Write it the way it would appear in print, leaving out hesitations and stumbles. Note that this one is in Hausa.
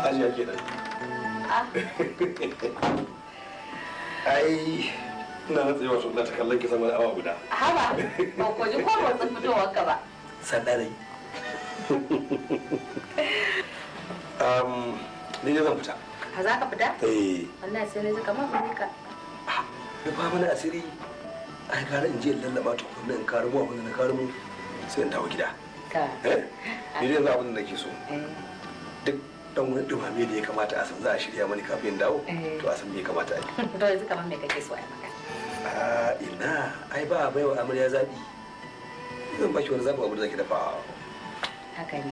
Hajiya kenan. Ai ina na tsaye wato ina ta kallon ki sama da awa guda. Haba, ba ko ji ko motsin fitowar ka ba. Sanda dai. Ni ne zan fita. Ha za ka fita? Eh. Wallahi sai na ji kamar ban ka. Rufa mana asiri. Ai gara in je in lallaba tukunna in karumo abin da na karumo sai in dawo gida. Ka. Eh? Ni dai yanzu abin da nake so. Duk Dan wani dumame da ya kamata a san za a shirya mani kafin in dawo. Eh. To a san me ya kamata a yi. To yanzu kamar me kake so a yi maka? A ina, ai ba a baiwa amarya zaɓi. Zan baki wani zaɓin abu da zaki dafa. Haka ne.